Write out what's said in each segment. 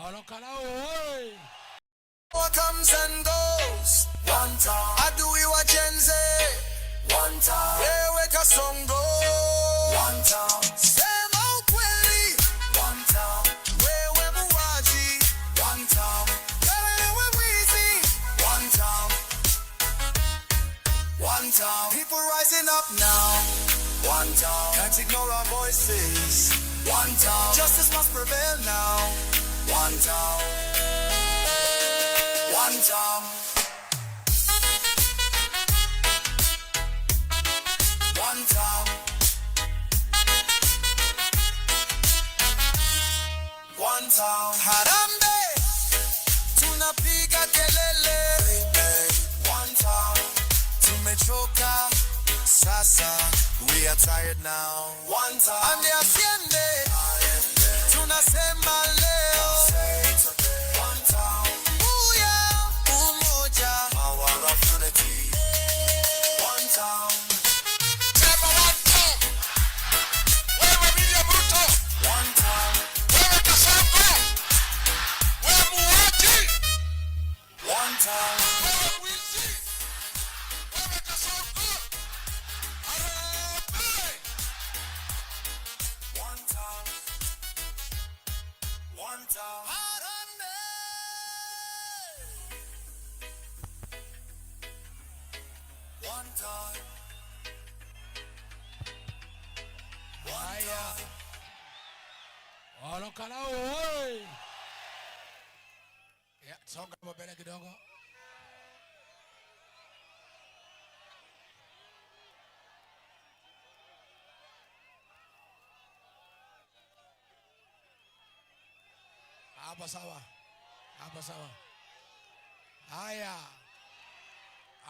Olokalao oye! What comes and goes. One time. Adui wa Gen Z. One time. Wewe Kasongo. One time. Sema ukweli. One time. Wewe muuaji. One time. Wewe mwizi. One time. One time. People rising up now. One time. Can't ignore our voices. One time. Justice must prevail now. One time. One time. One time. One time. Harambee. Tunapiga kelele. One time. Tumechoka. Sasa. We are tired now. One time. Ande asiende. Tunasema leo. One time. Uya umoja. Power of unity. One time. Sema one term. Wewe William Ruto, One time. wewe Kasongo, wewe muuaji, One time. wewe mwizi, wewe Kasongo. Harambee! One time. One time. Harambee! One time. One Haya. time. Olokalao oye! Ya, songa hapo mbele kidogo. Hapo sawa, hapo sawa. Haya,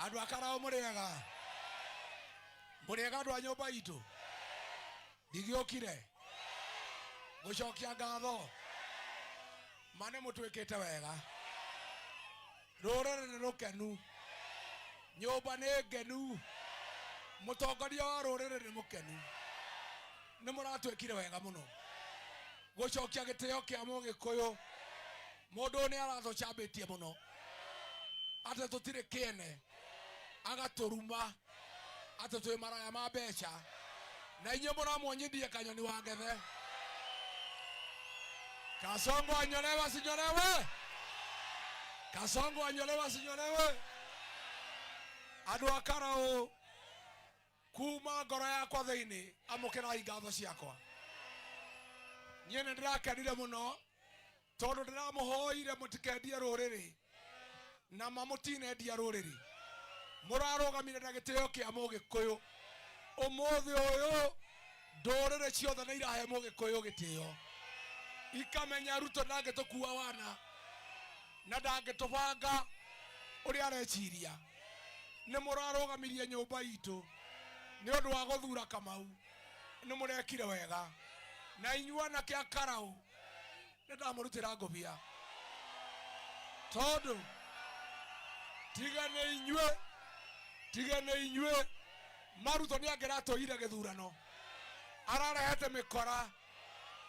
andũ a Karao mũrĩega, mũrĩega andũ a nyũmba itũ, ndigĩũkire gũcokia ngatho ma nĩ mũtwĩkĩte wega, rũrĩrĩ nĩ rũkenu, nyũmba nĩ ngenu, mũtongoria wa rũrĩrĩ nĩ mũkenu, nĩ mũratwĩkire wega mũno gũcokia gĩtĩo kĩa mũgĩkũyũ. Mũndũ ũyũ nĩ aratũcambĩtie mũno atĩ tũtirĩ kĩene, agatũruma atĩ twĩ maraya ma mbeca, na inyuĩ mũramwonyithie kanyoni wa ngethe. Kasongo anyolewe asinyolewe? Kasongo anyolewe asinyolewe? Andũ a Karau, kuma ngoro yakwa thĩinĩ, amũkĩrai ngatho ciakwa. Niĩ nĩ ndĩrakenire mũno tondũ ndĩramũhoire mũtikendie rũrĩrĩ, na ma mũtinendia rũrĩrĩ, mũrarũgamire na gĩtĩo kĩa mũgĩkũyũ. Ũmũthĩ ũyũ ndũrĩrĩ ciothe nĩ irahe mũgĩkũyũ gĩtĩo, ikamenya Ruto ndangĩtũkua wana na ndangĩtũbanga ũrĩa areciria. Nĩ mũrarũgamirie nyũmba itũ nĩ ũndũ wa gũthura Kamau, nĩ mũrekire wega. Na inyuĩ anake a Karau, nĩ ndamũrutĩra ngũbia, tondũ tiga nĩ inyuĩ, tiga nĩ inyuĩ, Maruto nĩ angĩratũire gĩthurano. Ararehete mĩkora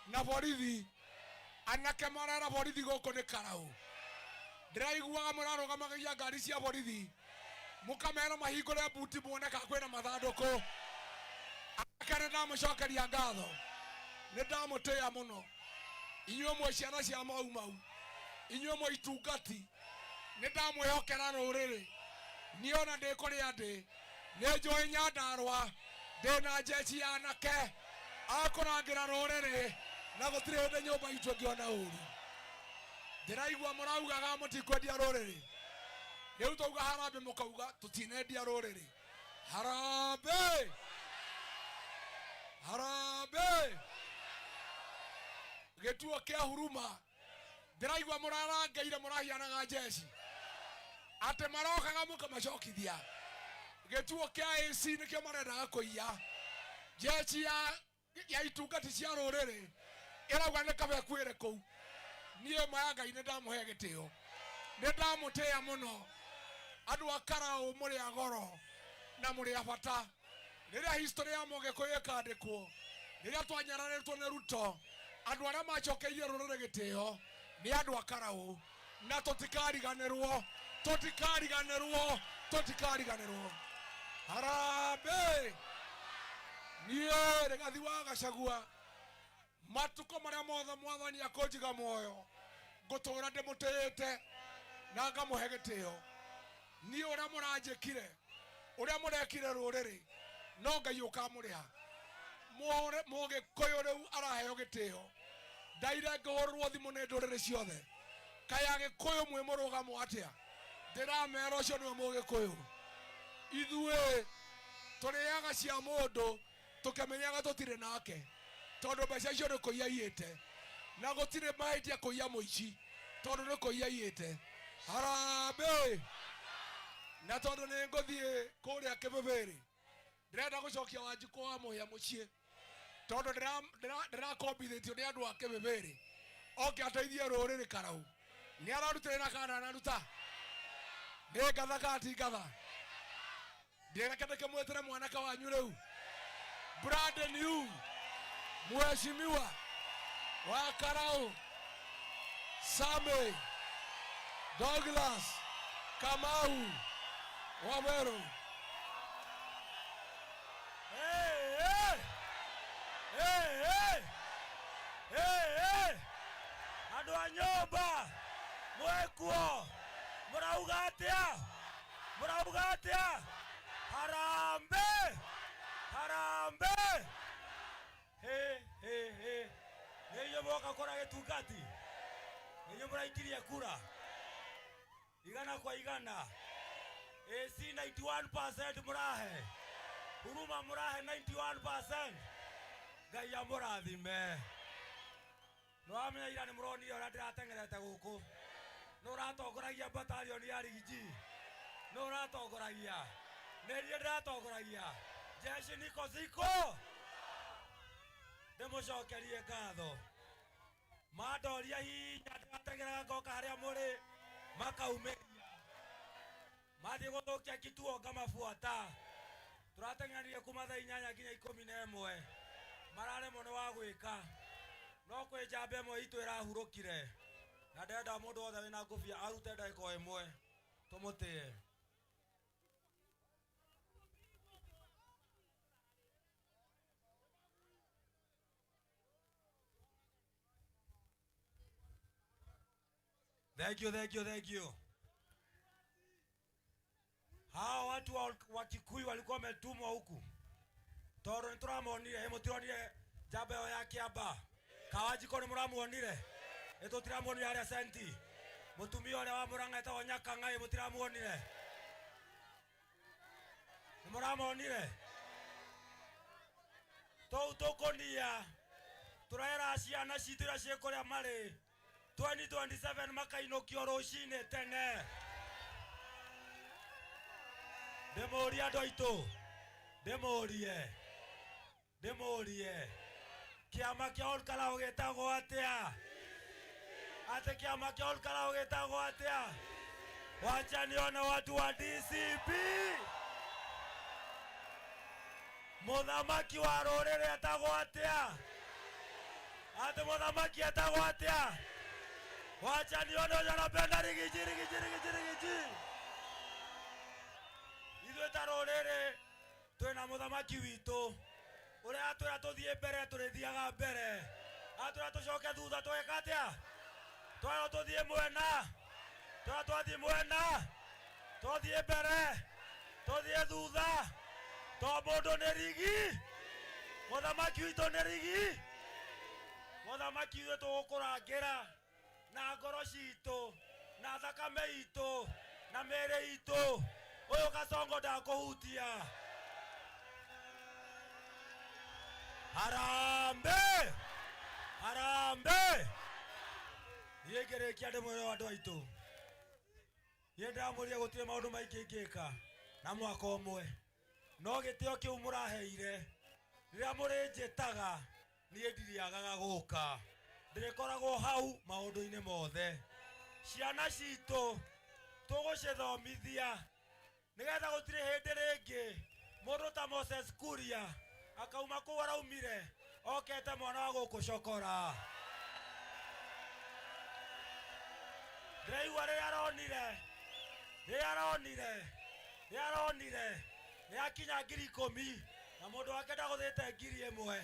na borithi, anake marera borithi gũkũ nĩ Karau. Ndĩraiguaga mũrarũgamagia ngari cia borithi, mũkamera mahingũre buti muone kana kwĩna mathandũkũ. Anake, nĩ ndamũcokeria ngatho, nĩ ndamũtĩĩa mũno. Inyuĩ mwĩ ciana cia Mau Mau, inyuĩ mwĩ itungati, nĩ ndamwĩhokera rũrĩrĩ. Niĩ ona ndĩ kũrĩa ndĩ, nĩ njũĩ Nyandarũa ndĩna njeci ya anake akũrangĩra rũrĩrĩ, na gũtirĩ hĩndĩ nyũmba itũ ĩngĩona ũru. Ndĩraigua mũraugaga mũtikwendia rũrĩrĩ, rĩu twauga harambĩ mũkauga tũtinendia rũrĩrĩ. Harambĩ, harambĩ! Gĩtuo kĩa Huruma, ndĩraigua mũrarangĩire, mũrahianaga njeci atĩ marokaga mũkamacokithia. Gĩtuo kĩa AC nĩkĩo marendaga kũiya. Njeci ya itungati cia rũrĩrĩ ĩrauga nĩ kaba ĩkuĩre kũu. Niĩ ma ya Ngai nĩ ndamũhe gĩtĩo, nĩ ndamũtĩĩa mũno. Andũ a Karau, mũrĩ a goro na mũrĩ a bata. Rĩrĩa history ya mũgĩkũyũ ĩkandĩkwo, rĩrĩa twanyararĩtwo nĩ Ruto, andũ arĩa macokeirie rũrĩrĩ gĩtĩo. Nĩ andũ a Karaũ na tũtikariganĩrwo, tũtikariganĩrwo, tũtikariganĩrwo. Harambee! Niĩ Rigathi wa Gachagua, matukũ marĩa mothe Mwathani akũnjiga muoyo, ngũtũra ndĩmũtĩĩte na ngamũhe gĩtĩo. Niĩ ũrĩa mũranjĩkire, ũrĩa mũrekire rũrĩrĩ, no Ngai ũkamũrĩha. Mũgĩkũyũ rĩu araheo gĩtĩo. Ndaire ngĩhũrĩrwo thimũ nĩ ndũrĩrĩ ciothe. Kaĩ Agĩkũyũ mwĩ mũrũgamo atĩa? Ndĩramera ũcio nĩwe Mũgĩkũyũ. Ithuĩ tũrĩaga cia mũndũ tũkĩmenyaga tũtirĩ nake, tondũ mbeca icio nĩ kũiya aiyĩte, na gũtirĩ mahĩtia kũiya mũici, tondũ nĩ kũiya aiyĩte. Harambee! Na tondũ nĩ ngũthiĩ kũrĩa Kĩbĩbĩrĩ, ndĩrenda gũcokia Wanjikũ wa Mũhĩa mũciĩ, tondũ ndĩrakombithĩtio nĩ andũ a Kĩbĩbĩrĩ oke ateithie rũrĩrĩ Karau. Nĩ ararutĩra na kana ndanaruta? Nĩ ngatha kana ti ngatha? Ndĩreke ndĩkĩmwĩtĩre mwanake wanyu rĩu, brand new mheshimiwa wa Karau, Sami Douglas Kamau Waweru. Hey, hey! Hey, hey! Hey, hey! Andũ a nyũmba mwĩkuo, mũrauga atĩa? Mũrauga atĩa? Harambee! Harambee! Hĩ, hĩ, hĩ. Nĩ inyuĩ mwoka kũra gĩtungati? Nĩ inyuĩ mũraikirie kura igana kwa igana? AC 91% mũrahe, Huruma mũrahe 91%. Ngai amũrathime. Nĩwamenya ira nĩmũronire ũrĩa ndĩrateng'erete gũkũ. Nũ ũratongoragia batalioni ya Rigiji? Nũ ũratongoragia? Nĩ niĩ ndĩratongoragia. Jeshi niko ziko. Ndĩmũcokerie ngatho. Mandoria hinya ndĩrateng'eraga ngoka harĩa mũrĩ makaumĩria. Mathiĩ gũthũkia kituo ngamabuata. Tũrateng'erire kuma thaa inyanya nginya ikũmi na ĩmwe. Mararemwo nĩ wa gwĩka. No kwĩ njamba ĩmwe itũ ĩrahurũkire. Na ndĩrenda mũndũ wothe wĩna ngũbia arute ndagĩka o ĩmwe tũmũtĩe. Thank you, thank you, thank you. Hawa watu wa Kikuyu walikuwa wametumwa huku tondũ nĩ tũramonire, ĩ mũtironire njamba ĩyo ya Kĩamba Kawanjiko, nĩ mũramuonire? Ĩ tũtiramuonire harĩa senti mũtumia ũrĩa wa Mũrang'a etagwo Nyakang'a, ĩ mũtiramuonire? Nĩ mũramonire? Tũu tũkũnia tũrera ciana citũ iria ciĩ kũrĩa marĩ 2027 makainũkio rũcinĩ tene. Ndĩmũrie andũ aitũ, ndĩmũrie, ndĩmũrie, kĩama kĩa Ol Kalou gĩtagwo atĩa? Atĩ kĩama kĩa Ol Kalou gĩtagwo atĩa? Wacha nione watu wa DCP. Mũthamaki wa rũrĩrĩ etagwo atĩa? Atĩ mũthamaki etagwo atĩa? Wacha nione ũrĩa anapenda Rigiji, Rigiji, Rigiji, Rigiji. Ithuĩ ta rũrĩrĩ twĩna mũthamaki witũ ũrĩa atwĩra tũthiĩ mbere tũrĩthiaga mbere, atwĩra tũcoke thutha tũgeka atĩa? Twerwo tũthiĩ mwena, twera twathiĩ mwena, tũthiĩ mbere, tũthiĩ thutha, to mũndũ nĩ rigi, mũthamaki witũ nĩ rigi, mũthamaki witũ tũgũkũrangĩra na ngoro citũ na thakame itũ na mĩĩrĩ itũ. Ũyũ Kasongo ndakũhutia. Harambee! Harambee! Niĩ ngĩrĩkia ndĩmwĩre andũ aitũ, niĩ ndĩramwĩrire gũtirĩ maũndũ maingĩ ingĩka na mwaka ũmwe, no gĩtĩo kĩu mũraheire rĩrĩa mũrĩnjĩtaga niĩ ndirĩagaga gũka, ndĩrĩkoragwo hau maũndũ-inĩ mothe. Ciana citũ tũgũcithomithia nĩgetha gũtirĩ hĩndĩ rĩngĩ mũndũ ta Moses Kuria akauma kũu araumire okete mwana wa gũkũ cokora. Ndaigua rĩrĩa aronire, rĩrĩa aronire, rĩrĩa aronire nĩ akinya 10,000 na mũndũ wake ndagũthĩte 1,000,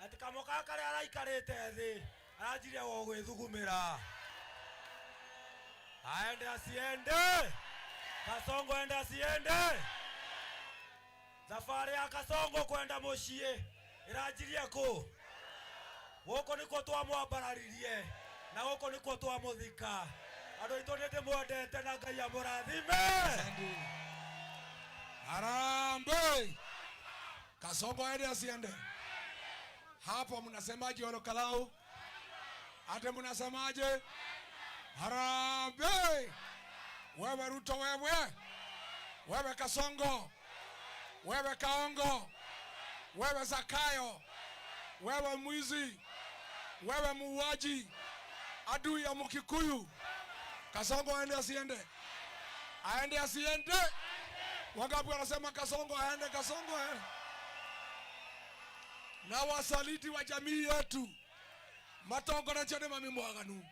atĩ kamoka karĩa araikarĩte thĩ aranjirie o gwĩthugumĩra. Aende asiende, Kasongo ende asiende, thabarĩ ya Kasongo kwenda mũciĩ ĩranjirie kũ? Gũkũ nĩkuo twamwambararirie na gũkũ nĩkuo twamũthika. Andũ aitũ nĩ ndĩmwendete na Ngai amũrathime. Harambee! Kasongo aende asiende? Hapo mnasemaje Olokalau? Ate mnasemaje? Harambee! Wewe Ruto, wewe, wewe Kasongo, wewe Kaongo, wewe Zakayo, wewe mwizi, wewe muuaji, adui ya Mkikuyu. Kasongo aende asiende? Aende asiende? Wangapi wanasema Kasongo aende? Kasongo aende. Na wasaliti wa jamii yetu matongoretio nĩ mami mwaganu,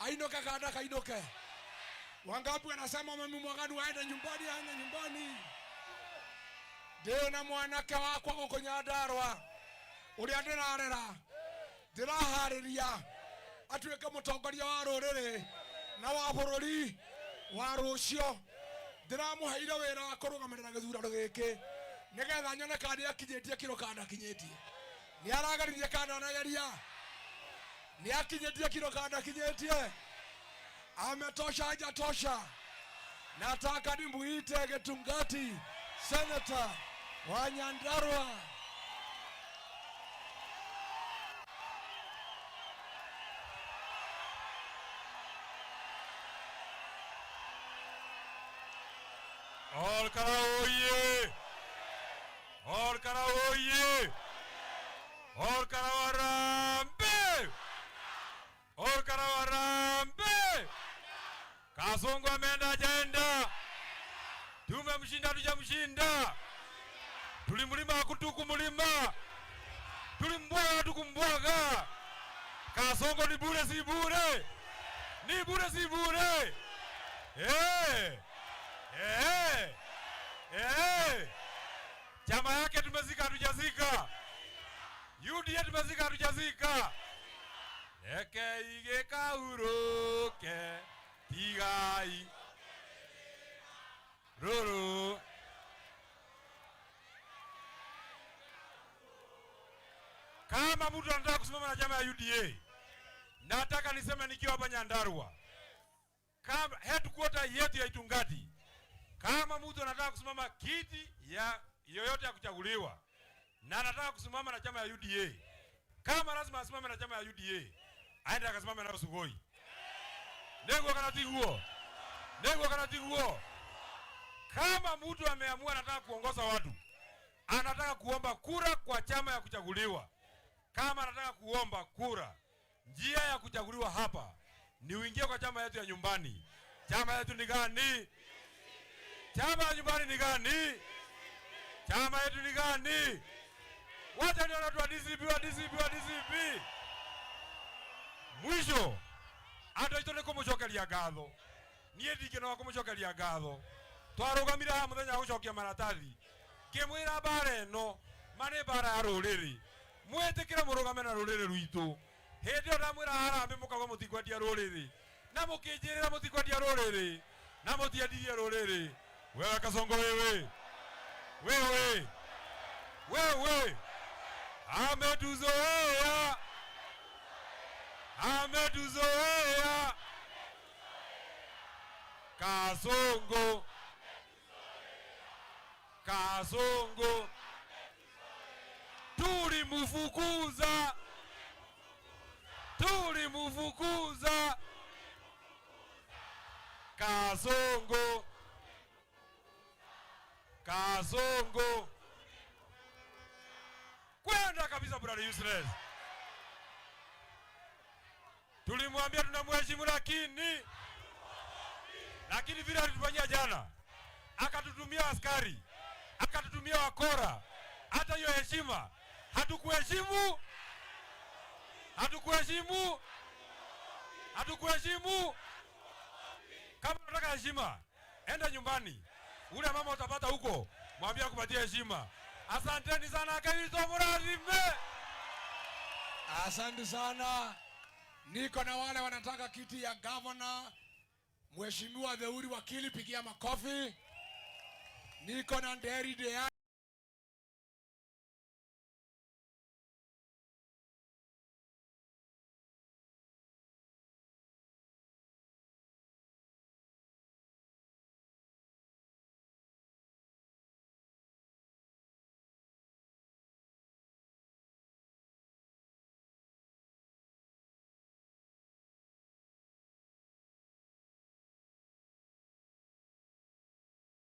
ainũke kana kainũke. Wangapi wanasema mami mwaganu aende nyumbani? Aende nyumbani. Ndĩna mwanake wakwa gũkũ Nyandarũa ũrĩa ndĩrarera, ndĩraharĩria atuĩke mũtongoria wa rũrĩrĩ na wa bũrũri wa rũcio. Ndĩramũheire wĩra wa kũrũgamĩrĩra gĩthurano gĩkĩ nĩgetha nyone kana nĩakinyĩtie kiro kana ndakinyĩtie. Nĩarageririe kana ndanageria? Nĩakinyĩtie kiro kana ndakinyĩtie? Ametosha hajatosha? Nataka nimuite Gitungati, senator wa Nyandarua. Olkalau oye! Olkalau oye! Olkalau harambee! Olkalau harambee! Kasongo ameenda hajaenda? Tumemshinda hatujamshinda? Tulimlima hatukumlima? Tulimbwaga hatukumbwaga? Kasongo ni bure si bure? Ni bure si bure? Eh! Eh! Eh! Chama yake tumezika hatujazika? UDA tumezika hatujazika? Reke igĩkaurũke tigai rũrũ. Kama mtu anataka kusimama na chama ya UDA, nataka niseme nikiwa hapa Nyandarua, kama headquarter yetu ya Itungati, kama mtu anataka kusimama kiti ya yoyote ya kuchaguliwa na anataka kusimama na chama ya UDA, kama lazima asimame na chama ya UDA, aende akasimame na Sugoi. Nego kana tiguo? Nego kana tiguo? Kama mtu ameamua anataka kuongoza watu, anataka kuomba kura kwa chama ya kuchaguliwa, kama anataka kuomba kura, njia ya kuchaguliwa hapa ni uingie kwa chama yetu ya nyumbani. Chama yetu ni gani? Chama ya nyumbani ni gani? Chama yetu ni gani? Wacha nione watu wa DCP, wa DCP, wa DCP. Mwisho, andũ aitũ nĩ kũmũcokeria ngatho. Niĩ ndingĩnoga kũmũcokeria ngatho. Twarũgamire haha mũthenya wa gũcokia maratathi, ngĩmwĩra mbara ĩno ma nĩ mbara ya rũrĩrĩ, mwĩtĩkĩre mũrũgame na rũrĩrĩ rwitũ. Hĩndĩ ĩyo ndamwĩra harambĩ mũkauga mũtikwendia rũrĩrĩ, na mũkĩnjĩrĩra mũtikwendia rũrĩrĩ, na mũtiendirie rũrĩrĩ. Wewe Kasongo, wewe wewe wewe, ametuzoea, ametuzoea Kasongo, Kasongo tulimfukuza, tulimfukuza Kasongo, Kasongo kwenda kabisa, brother useless. Tulimwambia tunamheshimu, lakini vile alitufanyia jana, akatutumia askari, akatutumia wakora, hata hiyo heshima hatukuheshimu, hatukuheshimu, hatukuheshimu. Kama unataka heshima, enda nyumbani. Ule mama utapata huko, mwambie akupatie heshima. Asanteni sana Kristo murarime. Asante sana. Niko na wale wanataka kiti ya gavana, Mheshimiwa Theuri Wakili, pigia makofi. Niko na Nderi Deani.